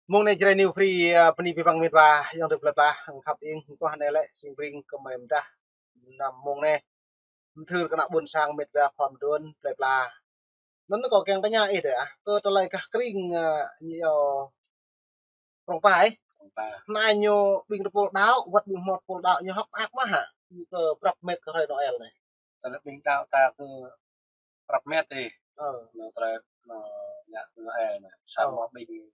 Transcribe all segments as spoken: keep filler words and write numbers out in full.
Mông anai Jrai New Free, ơ, bơni abih bang met wa, ayŏng adơi plơi pla, khăp ing, kơkuh anai lĕ, sing bring kơ mơi mơdah, năm mông anai. Mthưr kơ ană ƀuôn sang met wa khua mduôn plơi pla. Anŭn kâo kiăng tơña ih deh, ah, kơ tơlơi gah kring, ơ, ñu yua prong pa ih. Prong pa. Anai ñu ƀing tơpul đaŏ, wơ̆t ƀing hmâo tơpul đaŏ ñu hơ̆k mơak mơ̆ hă? Kơ prăp met kơ hrơi Noel anai. Tơlơi ƀing đaŏ ta kơ prăp met ih. Ơ. Ñu tơlơi, ñu ngă Noel anai. Samơ̆ ƀing,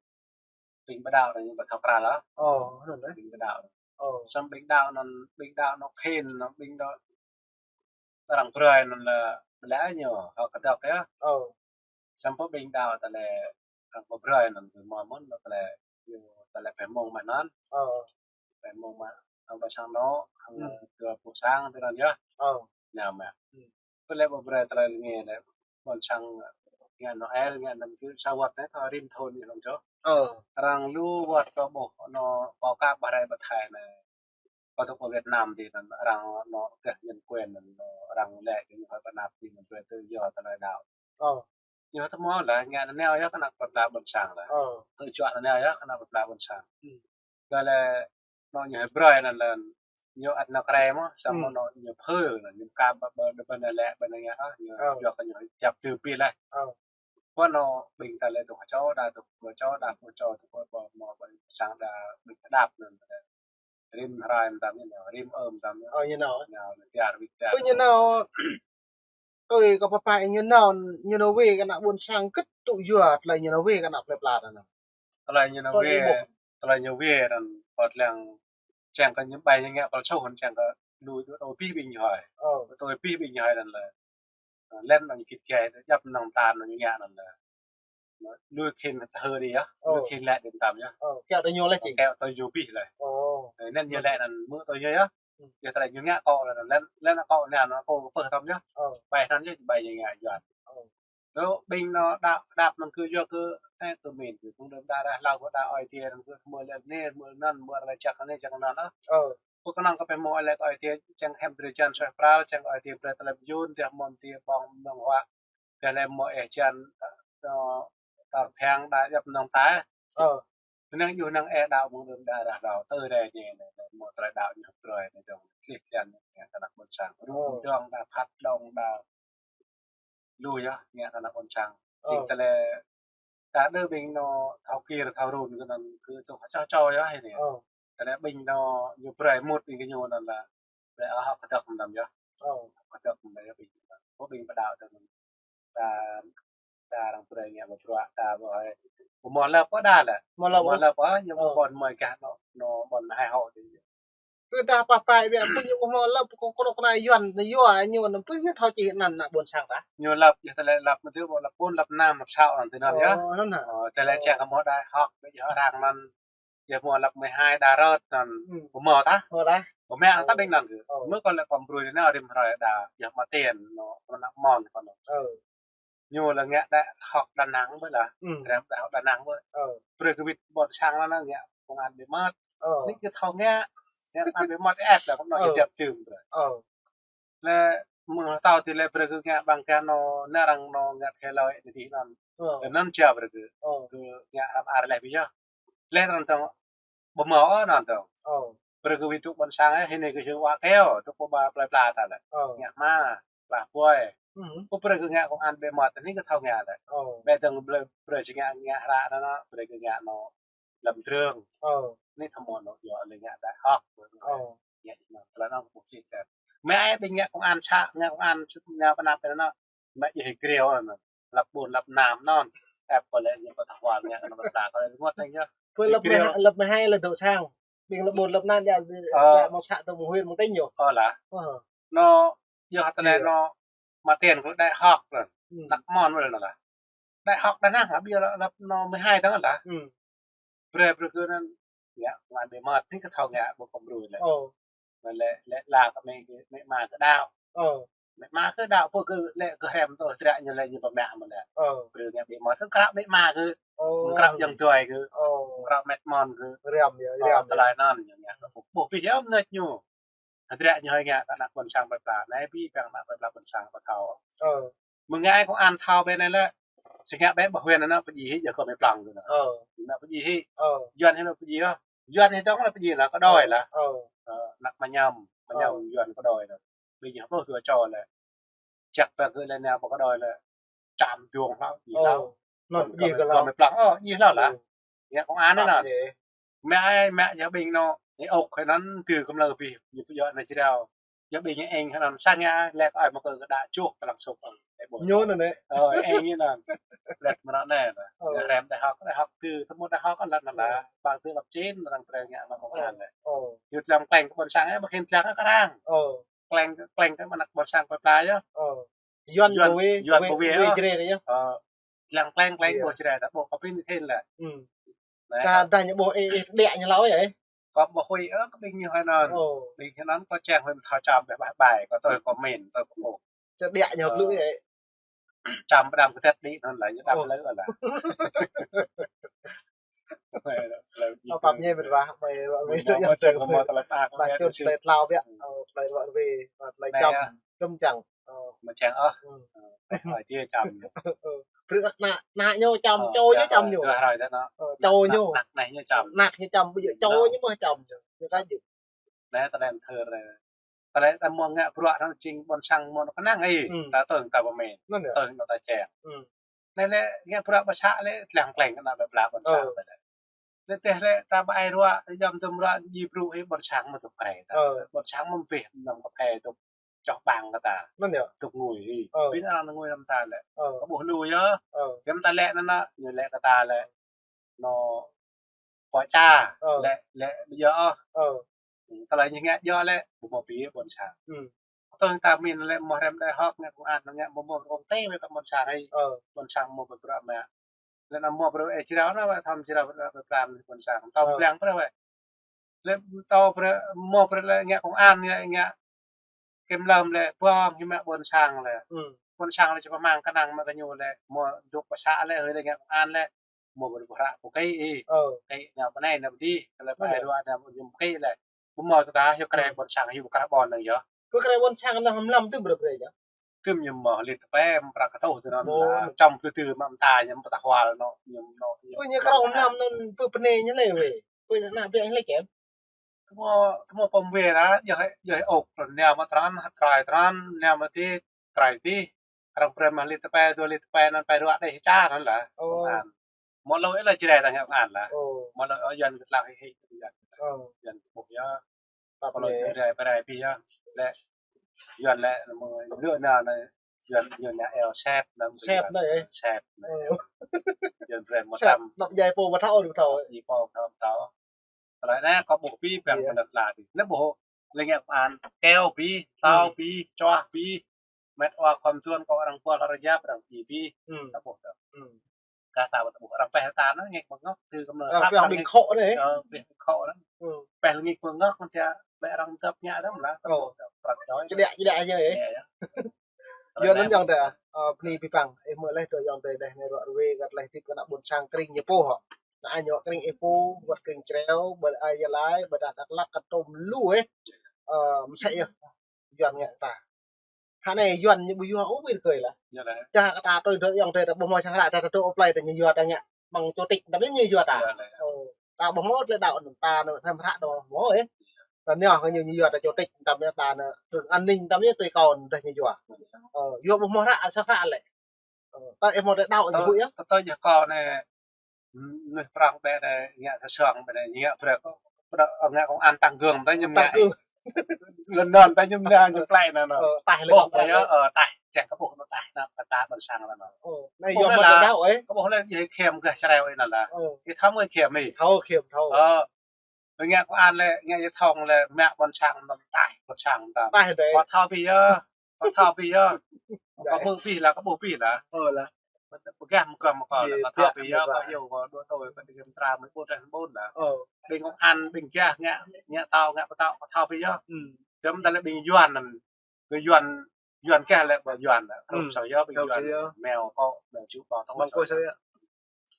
ƀing ƀu đaŏ anai ñu ƀu thâo krăn lă. Ơ, anŭn deh. Ƀing ƀu đaŏ. Ơ. Samơ̆ ƀing đaŏ anŭn, ƀing đaŏ anŭn khĭn, anŭn ƀing đaŏ arăng brơi anŭn lĕ, lĕ ñu hơ̆k kơdŏk yơh. Ơ. Samơ̆ ƀing đaŏ tơlơi arăng brơi anŭn kơ mơ̆n, tơlơi, tơlơi pơmông mă anŭn. Ơ. Pơmông mă, hăng ƀơi sang anŏ, hăng, ơ, dua pluh sang tui anŭn yơh. Ơ. Ñu mă. Pơlĕ ƀu brơi tơlơi lĕ ngă anai, ƀôn sang ngă Noel, ngă anŭn kơ sa wơ̆t anai, thâo rĭm thŭn ñu lŏm čô. Ơ. Arăng lu wơ̆t kơ ƀuh anŏ pơkă ƀơi rai ƀơi Thái anai. Kơ tŭ kơ Việt Nam dih anŭn arăng anŏ gah nhân quyền anŭn arăng lĕ kơ ñu hơi pơnap dih anŭn brơi tơlơi yua tơlơi đaŏ. Ơ. Ñu tơmô lĕ ngă anai yơh kơ ană plơi pla ƀôn sang lĕ. Ơ. Tơjuă anai yơh kơ ană plơi pla ƀôn sang. Ơ lĕ anŏ ñu hơi brơi anŭn lĕ ñu ăt anŏ krê mơ̆, samơ̆ anŏ ñu phơi anŭn, ñu kăm ƀă ƀă ƀă anai lĕ, ƀă anai ngă, ñu yua kơ ñu hơi jăp tơpĭ lĕ. Ơ. Pơ anŏ ƀing ta lĕ tŭ hơčô, đa tŭ hơčô, đa hơčô tŭ pơ mơ̆ ƀơi sang đa ƀing đăp anŭn. Rĭm hrơi mơtam ñu, rĭm ơ mơtam ñu. Ơ, ñu nao. Nao, nao, tiar wĭt tiar. Pơ ñu nao, ơi, kơ pơpă ñu nao, ñu nao wai kơ ană ƀôn sang kơ̆t tŭ yua, tơlơi ñu nao wai kơ ană plơi pla ta anŭn. Tơlơi ñu nao wai, tơlơi ñu wai anŭn, pơt lăng, čang kơ ñu ƀai ñu ngă kơ lơsuh, čang kơ lui tui abih ƀing ñu hơi. Ơ. Tui abih ƀing ñu hơi anŭn lĕ. Lĕ anŭn ñu kĭt kiai, djăp mơnơ̆ng ta anŭn ñu ngă anŭn lĕ. Lui khĭn tơhơ dih yơh, lui khĭn lĕ dih mơtam yơh. Ơ, kiaŏ tui ñu lĕ čing. Kiaŏ tui ñu abih lĕ. Ơ. Anŭn ñu lĕ anŭn mơ̆ tui ñu yơh. Yơh tơlơi ñu ngă kơ lĕ, lĕ anŭn kơ anai anŭn kơ pơh tơm yơh. Ơ. Ƀai anŭn yơh, ƀai ñu ngă Yuan. Ơ. Lu ƀing anŏ đaŏ, đăp anŭn kơ yua kơ, ơ, kơ min kơ, kơ đưm đă ră hlâo kơ đaŏ Ơi Adai anŭn kơ hmư̆ lĕ anai, hmư̆ anŭn, hmư̆ lĕ čăk anai, čăk anŭn, ơ. Ơ. Kơ kơnơ̆ng kơ pơmông lĕ kơ Ơi Adai, čang hem drơi jan suaih pral, čang Ơi Adai brơi tơlơi mơyun, dih mơ̆n dih ƀơ̆ng mơ̆ng huă. Dih lĕ mơ̆ ih jan, ơ, tar phiăng đa djăp mơnơ̆ng ta. Ơ. Năng yua năng ih đaŏ mơ̆ng đưm đă ră hlâo, tơ rai anai, anai, mơ̆ tơlơi đaŏ ñu brơi anai dong, klih jan anai, kơ ană ƀôn sang. Rŭ dong đa phat dong đa lu yơh, ngă kơ ană ƀôn sang. Jing tơlơi đa đơ ƀing anŏ thâo kir thâo run kơ anŭn kơ tŭ hơčô hơčô yơh anai. Tơlơi ƀing anŏ ñu brơi mŭt ƀing kơ ñu anŭn lĕ. Brơi ơ hơ̆k kơdŏk mơtam yơh. Hơ̆k kơdŏk mơtam yơh ƀing. Kơ ƀing ƀu đaŏ tơl anŭn. Ta, ta arăng brơi ngă ƀu bruă, ta ƀu hơi. Ƀu hmâo lăp ƀu đa lĕ. Hmâo lăp ƀu đa lĕ, ñu ƀu ƀôn mơi gah anŏ, anŏ ƀôn hai hộ dih. Kơ dah pơpă biă pơ ñu ƀu hmâo lăp kơ kơnuk kơna Yuan, anai yua ñu anŭn pơ ñu thâo čih anăn ană ƀôn sang ta. Ñu lăp, yơh tơlơi lăp mơ̆ tui ƀu lăp ƀôn, lăp năm, lăp sao anŭn tui anŭn yơh. Ơ, anŭn hă? Ơ, tơlơi čang kơ hmâo đại học, ƀu yơh arăng anŭn. Yơh hmâo lăp mười hai đa rơ̆t anŭn. Ƀu hmâo ta? Hmâo đa. Ƀu mă ta ƀing anŭn kơ. Ơ. Mơ̆ kơ lĕ kơ brơi anai rĭm hrơi đa, yơh mă tiền, anŏ, ană mơnuih kơ anŭn. Ơ. Ñu lĕ ngă đại học Đà Nẵng ƀơi lĕ. Răm đại học Đà Nẵng ƀơi. Ơ. Brơi kơ wĭt ƀôn sang lĕ ngă công an bí mật. Ơ. Anai kơ thâo ngă, ngă công an bí mật ĕp lĕ kơ anŏ djăp tơm brơi. Ơ. Lĕ mơ̆ng tao tui lĕ brơi kơ ngă ƀăng kơ anŏ, anai arăng anŏ ngă thê lợi anai dih anŭn. Ơ. Lĕ anŭn čia brơi kơ. Ơ. Kơ ngă răm ar lĕ ƀu yơh. Lĕ anŭn tong ƀu hmâo ôh anŭn tong. Ơ. Brơi kơ wĭt tŭ ƀôn sang ĕ, hĭ anai kơ hyu wa keo, tŭ pơ ƀa plơi pla ta lĕ. Ơ. Ngă hma, plah puai. Kơ brơi kơ ngă công an bí mật anai kơ thâo ngă lĕ. Ơ. Ƀe dong brơi, brơi či ngă, ngă hră anŭn, brơi kơ ngă anŏ lăm drơng. Ơ. Anai thâo mơ̆n anŏ yơh, anai ngă đại học. Ơ. Ngă anŭn, tơlơi anŭn kơ ƀu čih čar. Mă ai ƀing ngă công an xã, ngă công an, ngă pơnap anŭn. Mă yơh griêu anŭn. Lăp ƀôn lăp năm anŭn. Ĕp kơ lĕ ñu pơtah wal ngă anŭn pơtah kơ lĕ rơngot anai yơh. Pơ lăp mười hai, lăp mười hai lĕ dŏ sang. Ƀing lăp ƀôn lăp năm yơh, yơh mơ̆ng xã dong huyện mơ̆ng tỉnh ñu. Ơ lah. Ơ. Anŏ, yơh tơlơi anŏ mă tiền kơ đại học anŭn. Anăk mơnuih anŭn lah. Đại học Đà Nẵng lah, ƀiă lăp anŏ mười hai tơ̆ng lah. Brơi, brơi kơ anŭn, ngă công an bí mật anai kơ thâo ngă ƀu kơ brơi lĕ. Ơ. Lĕ, lĕ, lĕ kơ mĕ, mĕ ama kơ đaŏ. Ơ. Mĕ ama kơ đaŏ, pơ kơ lĕ kơ hrăm tơ hơdră ñu lĕ ñu pơmă mơ̆n lĕ. Ơ. Brơi ngă bí mật, kơ krăp mĕ ama kơ. Ơ. Krăp ayŏng adơi kơ. Ơ. Krăp met mon kơ. Răm yơh, ơ, răm yơh. Tơlơi anŭn ñu ngă. Ƀu, ƀu ƀing yơh mơnĕt ñu. Hơdră ñu hơi ngă kơ ană ƀôn sang plơi pla. Anai ƀing ană plơi pla ƀôn sang ƀu thâo. Ơ. Mơ̆ng ngă ai công an thâo ƀơi anai lĕ. Sing ngă bĕ ƀơi huyện anŭn pơjing hĭ, yua kơ mơi plăng kơ anŭn. Ơ. Anŭn pơjing hĭ. Ơ. Yuan hĭ anŭn pơjing hă. Yuan hĭ dong lĕ pơjing lĕ kơ đôi lah. Ơ. Ơ, anăk mơñam, mơñam Yuan kơ đôi lah. Ƀing ñu ƀuh dua čô lĕ. Čăk pơ kơ lĕ nao pơ kơ đôi lĕ. Čăm duong hlâo, pơjing hlâo. Anŭn pơjing kơ hlâo. Kơ mơi plăng, ơ, pơjing hlâo lah. Ngă công an anŭn. Mă ai, mă yua ƀing anŭn, ih ôk kơ anŭn tơ kơmlơ pih, ñu pơjing anŭn jrao. Yua ƀing ñu eng kơ anŭn sang ngă, lĕ kơ ai mă kơ kơ đa čuh kơ lăng sôk. Ñu anŭn nê. Ơ, eng ñu anŭn. Lĕ mơnă nê. Ơ. Ñu hrăm đại học, đại học tơ, tơmŭt đại học anŭn lah. Ơ. Ƀang tơ lăp čin, arăng brơi ngă mă công an lĕ. Ơ. Ñu tlang kleng kơ ƀôn sang, ơ, mă khen tlang kơ arăng. Ơ. Kleng, kleng kơ mơnă ƀôn sang pơpla yơh. Ơ. Yuan Yuan, ƀu wê, Yuan ƀu wê, ƀu wê, ơ. Jrê anai yơh. Ơ, lăng kleng, kleng ƀuh jrê, ta ƀuh kơ pin khen lĕ. Dah, dah ñu ƀuh ih, ih đĕ ñu hlâo yơh. Kơ ƀuh huĭ, ơ, kơ ƀing ñu hơi anŭn. Ơ. Ƀing ñu anŭn kơ čang huĭ mơ̆ thâo čăm ƀĕ ƀai ƀai, kơ tui kơ min, tui kơ ƀuh. Čang đĕ ñu hlâo yơh. Čăm pơdăm kơ tĕt đĭ anŭn lah, ñu đăm lơ lah. Ơ, pap ñe mĕt wa, mơi wa mơi tơ yơh. Mơi mơi tơlơi ta, tơlơi tlâo biă. Ơ, tơlơi wa wê, tơlơi čăm, čăm čang. Ơ. Mă čang ôh. Ơ, ơ, tui čăm. Ơ, brơi anăk, anăk ñu čăm, čô ñu čăm ñu. Ơ, čô ñu. Anăk, anăk ñu čăm. Anăk ñu čăm, ƀu djơ̆ čô ñu mơ̆ čăm ñu. Ñu ka djơ̆. Lĕ tơlơi thơ lĕ. Tơlơi ta mơ̆ ngă bruă anŭn jing ƀôn sang mơ̆ anŭn kơnang ih. Ta tơ̆ng ta pơmĭn. Anŭn yơh. Tơ̆ng ta čang. Lĕ lĕ ngă bruă ƀơi să lĕ tlang kleng kơ anăk ƀơi pla ƀôn sang ta lĕ. Lĕ tơl lĕ ta ƀai ruă, yom tơm ruă ji bru ih ƀôn sang mơ̆ tŭk krê ta. Ƀôn sang mơ̆ pih nŏm kơphê tŭk čoh ƀang kơ ta. Anŭn yơh. Tŭk ngui ih. Pin arăng ngui lăm ta lĕ. Kơ ƀuh lu yơh. Yom ta lĕ anŭn anŭn, ñu lĕ kơ ta lĕ. Anŭn pô ča, lĕ, lĕ ƀu djơ̆ ôh. Tơlơi ñu ngă djơ̆ lĕ, ƀu mơ̆ pih ƀôn sang. Tơ̆ng ta min lĕ mơ̆ hrăm đại học ngă công an, ngă mơ̆ mơ̆ công ty wĕ kơ ƀôn sang ih. Ƀôn sang mơ̆ pơpra mă. Lĕ anăm mơ̆ pơrơ ih jrao anŭn wĕ, thâo jrao pơrơ pơpra ƀôn sang. Thâo pơblang pơrơ wĕ. Lĕ thâo pơrơ, mơ̆ pơrơ lĕ ngă công an, ngă, ngă kiểm lâm lĕ, ƀơ̆ng ñu mă ƀôn sang lĕ. Ƀôn sang lĕ či pơmang kơnang mă kơ ñu lĕ, mơ̆ dŏ pơ să lĕ, hơi lĕ ngă công an lĕ. Mơ̆ pơrơ pơhră pơkei ih. Kei ñu pơ anai, ñu pơ adih, tơlơi pơai ruă ñu pơkei lĕ. Ƀu mơ̆ tơdah, yua krê ƀôn sang, yua krê ƀôn anŭn yơh. Kơ krê ƀôn sang anŭn hăm lăm tŭm brơi brơi yơh. Tŭm ñu mơ̆ lĕ tơpă, mơ̆ prăk kơtuh tơ anŭn. Ơ. Čăm tơ tơ mă mơta ñu pơtah wal anŭn, ñu anŭn, ñu. Pơ ñu krong năm anŭn pơ pơnê ñu lĕ wĕ. Pơ anăk biă ñu lĕ čem. Tơmơ̆, tơmơ̆ pơm wĕ ta, yơh, yơh ôk, anŭn ñu mă tran, trai tran, ñu mă tih, trai tih. Arăng brơi mă lĕ tơpă, dua lĕ tơpă, anŭn pơai ruă đeh čar anŭn lah. Ơ. Công an. Mơ̆ lơi ih lĕ jrê ta ngă công an lah. Ơ. Mơ̆ lơi ih Yuan kơ tlang hĭ hĭ. Ơ. Yuan kơ ƀuh yơh. Pap lơi ih. Pơrai, pơrai pih yơh. Lĕ Yuan lĕ mơ̆ lĕ anŭn anŭn Yuan, Yuan ngă eo sep anŭn. Sep anŭn yơh. Sep anŭn. Ơ. Yuan brơi mơ̆ sep tam. Năp jai pô mơ̆ thâo, ƀu thâo. Ji pô mơ̆ thâo, ƀu thâo. Tơlơi anai kơ ƀuh pih păng pơnăt lah pih. Lĕ ƀuh lĕ ngă công an keo pih, tao pih, čuah pih. Mĕt wa khom tuan kơ arăng pơl arăng yap arăng pih pih. Ta ƀuh ta. Kơ ta ƀuh arăng pĕh ta anŭn ngă mơ̆ ngŏk tơ kơmlơ. Arăng pĕh ƀing khŏ anai. Ơ, pĕh ƀing khŏ anŭn. Pĕh lĕ ngă mơ̆ ngŏk anŭn tơdah ƀĕ arăng tơp ngă anŭn lah. Ta ƀuh ta prăk dơi. Čơđiă, čơđiă ñu yơh. Yơh. Yua anŭn ayŏng adơi, ơ, bơni pih păng, ih mơ̆ lĕ dŏ ayŏng adơi đeh anai ruă rơwê găt leh tip kơ anăk ƀôn sang krĭng ñu pô hŏ. Anăk ñu krĭng ih pô, wăt krĭng Čreo, ƀơi Gia Lai, ƀơi Dak Lak, kơ tôm lu ih. Ơ, mơsĕ yơh. Yuan ngă ta. Hă anai Yuan ñu ƀu yua ôh ƀing kơi lah. Yơh lah. Čah kơ ta tui dŏ ayŏng adơi ta ƀuh mơ̆ sang hră ta tơ tơ ôp lơi ta ñu yua ta ngă. Mơ̆ng čô tĕk ta ƀing ñu yua ta. Yơh lah. Ơ. Ta ƀuh mơ̆ tơlơi đaŏ anŭn ta anŭn hrăm hră ta mơ̆ ih. Ta ñu kơ ñu ñu yua ta čô tĕk ta mơ̆ ta anŭn trưởng an ninh ta mơ̆ tui kâo anŭn dah ñu yua. Ơ, yua ƀuh mơ̆ hră, sa hră lĕ. Ơ, ta ih mơ̆ tơlơi đaŏ ñu ƀu yơh. Tơ tơ yơh kâo anai, mơnuih prong ƀĕ anai, ngă sa song ƀĕ anai, ngă brơi kơ, brơi, ngă công an tăng cường ta ñu ngă. Tăng cường. London ta ñu ngă ñu plai anŭn anŭn. Ơ, taih lĕ ƀuh kâo brơi anŭn. Ơ, taih, čang kơ ƀuh anŭn taih anŭn, kơ ta ƀôn sang anŭn anŭn. Ơ, anai yua mơ̆ tơlơi đaŏ ih. Kơ ƀuh lĕ yơh khiêm gah Čreo ih anŭn lah. Ơ. Ih thâo mơ̆ khiêm ih. Thâo khiêm, thâo. Ơ. Ngă công an lĕ, ngă giao thông lĕ, mă ƀôn sang anŭn taih, ƀôn sang anŭn. Taih dơi. Kơ thâo pih yơh, kơ thâo pih yơh. Kơ hmư̆ pih lah, kơ ƀuh pih lah. Ơ lah. Pơgah mơ̆ kơ mơ̆ kơ lah, kơ thâo pih yơh, kơ yua kơ dua tui, kơ đi kiểm tra mơ̆ ƀuh reh ƀôn lah. Ơ. Ƀing công an, ƀing gah ngă, ngă tâo, ngă pơtâo, kơ thâo pih yơh. Jăm ta lĕ ƀing Yuan anŭn. Kơ Yuan, Yuan kah lĕ ƀơi Yuan lĕ. Kơ sơ yơh ƀing Yuan. Meo kơ, meo ču kơ tong. Mơ̆ng kơ sơ yơh.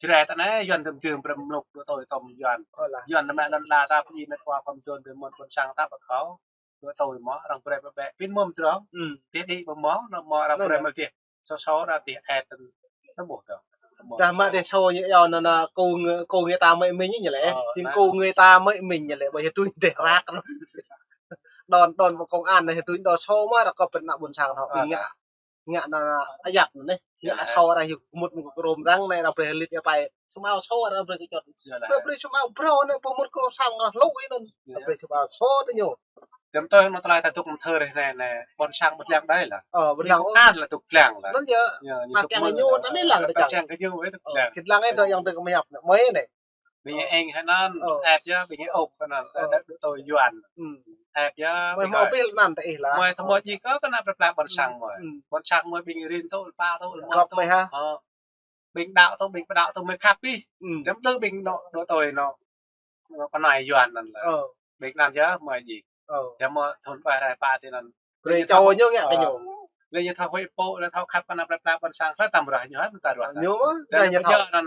Jrê ta anai Yuan tơm tơm brem mluk dua tui tôm Yuan. Ơ lah. Yuan anŭn mă anŭn lah ta pơjing mĕt wa khom tuan tơ mơ̆n ƀôn sang ta ƀu thâo. Dua tui mơ̆ arăng brơi ƀĕ ƀĕ pin mơ̆ mơdrŏng. Tih đĭ ƀu mơ̆, anŭn mơ̆ arăng brơi mơ̆ tih. Sô sô arăng tih et anŭn. Ta ƀuh ta. Dah mă dêh sô ñu yua anŭn, anŭn cô người, cô người ta mơ̆ mĭn ñu lĕ. Chính cô người ta mơ̆ mĭn ñu lĕ, ƀơi hơtui dêh ră. Đòn, đòn công an anai hơtui đo sô mơ̆ ră kơ pơ anăp ƀôn sang thâo. Ƀing ngă, ngă anŭn ayăt anai. Ngă sô arăng yua mŭt mơ̆ng kơrôm răng anai arăng brơi lip ia pai. Sum ao sô arăng brơi kơčot. Brơi, brơi sum ao brơi anai pơmŭt kơrôm sang anŭn hlŭ anŭn. Brơi sum ao sô tơ ñu. Tơm tơi anŭn tơlơi ta dŏ mơ̆ng thơ reh anai, anai ƀôn sang ƀu lăng đơi lah. Ơ, ƀu lăng. Ƀing công an lah dŏ lăng lah. Anŭn yơh. Yơh, ñu ta dŏ kiăng mơ̆ng ñu, anŭn mơ̆ lăng ta kiăng kơ ñu wơ̆t dŏ lăng. Kĭt lăng ih dŏ yang tơ kơ mơyap anai, mơi anai. Ƀing ih eng hơnăn, ĕp yơh, ƀing ih ôk hơnăn, sa đăk dŏ tơi Yuan. Ĕp yơh, mơi hmâo ƀiă anăn tơ ih lah. Mơi thâo mơ̆ djik kơ kơ anăp plơi pla ƀôn sang mơi. Ƀôn sang mơi ƀing rin tŏ, pa tŏ, mơi tŏ. Ƀing đaŏ tŏ, ƀing pơđaŏ tŏ, mơi khăp ih. Tơm tơi ƀing anŭn dŏ tơi anŭn. Anŭn pơnai Yuan anŭn lah. Ƀing anŭn yơh mơi djik. Yơh mơi thun ƀai rai pă tơ anŭn. Brơi čô ñu ngă kơ ñu. Lĕ ñu thâo huĭ pô, lĕ thâo khăp kơ anăp plơi pla ƀôn sang, hlơi tam ruah ñu, hă, tam ruah. Ñu mơ̆, lĕ ñu thâo. Anŭn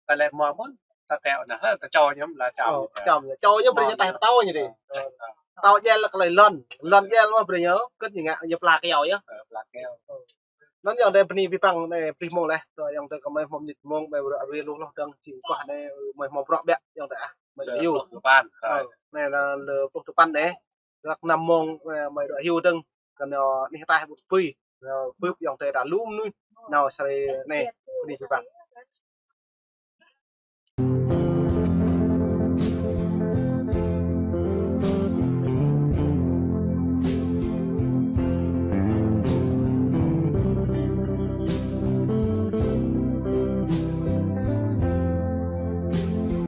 ta lĕ mơ̆ mơ̆n, ta teo anŭn, hlơi ta čô ñu, lah čô. Čô ñu. Čô ñu brơi ñu taih pơtâo ñu dih. Tâo djel lĕ kơ lơi lŏn. Lŏn djel mơ̆ brơi ñu, kơ̆t ñu ngă, ñu pla kơyâo yơh. Pla kơyâo. Anŭn ayŏng adơi bơni abih bang anai, abih mông leh. Tơ ayŏng adơi kơ mơi hmâo mơnit mông, mơi bruă rui luh luh dơ̆ng, jing kơkuh anai, mơi hmâo bruă biă, ayŏng adơi ah. Mơi dŏ yua. Anai lĕ pluh tơpăn anai. Lăk năm mông, mơi dŏ yua dơ̆ng. Kơ anai anih ataih ƀu tơpui. Bưp ayŏng adơi đa lum nuih. Nao sari anai, bơni abih bang.